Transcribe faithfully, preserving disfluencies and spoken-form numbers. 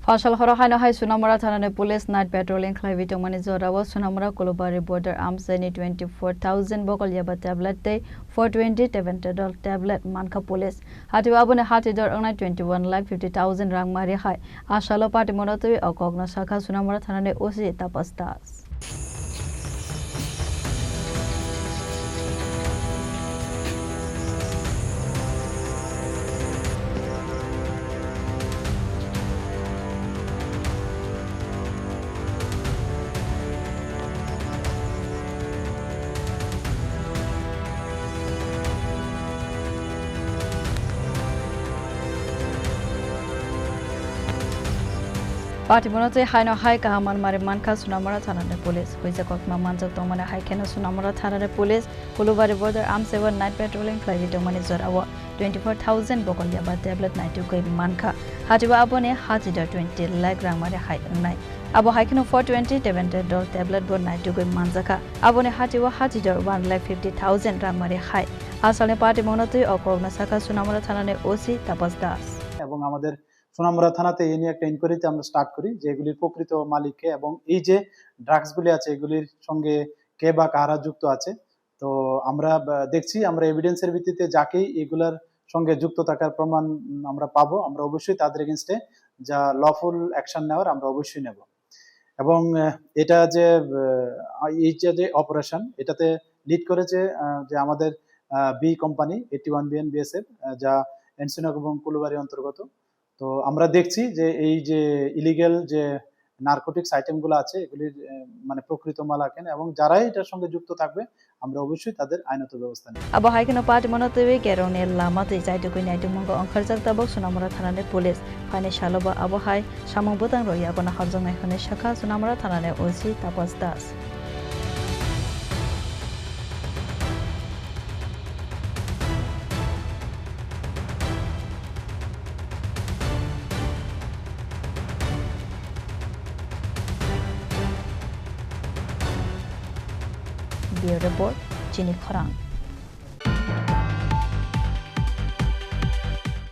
Phasal horo haino hai Sonamura thanani police night patrolling khlaiwi tongmani jorao Sonamura Kulubari border amchaini twenty four thousand bokol yaba tablet tei four twenty Tramadol tablet mankha police. Hatio aboni hatidor wngnai twenty one lakh fifty thousand rang mari hai. Asalo party mono twi o kokno sakha Sonamura thanani O C Tapas Das. Party mono twi haino hai kaham manmari mankha Sonamura thanani police. Huijak kokma manjak tongmani hai kheno Sonamura thanani police Kulubari border amchaio night patrolling khlaiwi tongmani jorao twenty four thousand bokol yaba tablet naitugwi mankha. Hatio aboni hatidor twenty lakh rang mari hai wngnai. Abo hai kheno four twenty Tramadol tablet bo naitugwi manjakha. Aboni hatio hatidor one lakh fifty thousand rang mari hai. Asalni party mono twi o kokno sakha Sonamura thanani O C Tapas Das. এবং আমাদের সোনামুড়া থানাতে এই নিয়ে একটা ইনকোয়ারিতে আমরা স্টার্ট করি যে এগুলির প্রকৃত মালিক কে এবং এই যে ড্রাগসগুলি আছে এগুলির সঙ্গে কে বা কারা যুক্ত আছে। তো আমরা, আহ, দেখছি, আমরা এভিডেন্সের ভিত্তিতে যাকেই এগুলার সঙ্গে যুক্ত থাকার প্রমাণ, উম, আমরা পাবো, আমরা অবশ্যই তাদের এগেইনস্টে যা লফুল অ্যাকশন নেওয়ার আমরা অবশ্যই নেব। এবং, আহ, এটা যে, আহ, এই যে, যে অপারেশন, এটাতে লিড করেছে, আহ, যে আমাদের, ah, B company, eighty one BN BSF, ah, যা এনসিনগর এবং কুলুবাড়ি অন্তর্গত। তো আমরা দেখছি যে এই যে ইলিগ্যাল যে নারকোটিক্স আইটেমগুলো আছে, এগুলির, আহ, মানে প্রকৃত মালাকেন এবং যারাই এটার সঙ্গে যুক্ত থাকবে, আমরা অবশ্যই তাদের আইনত ব্যবস্থা নেব। Abo hai kheno party mono twi gerongni lama twi chaitugwi naitugmungo ongkharjak tabuk Sonamura thanani police. Phaini salo bo abo hai samung bwtang rwya bono hamjaknai hwnwi sakha Sonamura thanani O C Tapas Das. Bureau Report, Chini Khorang.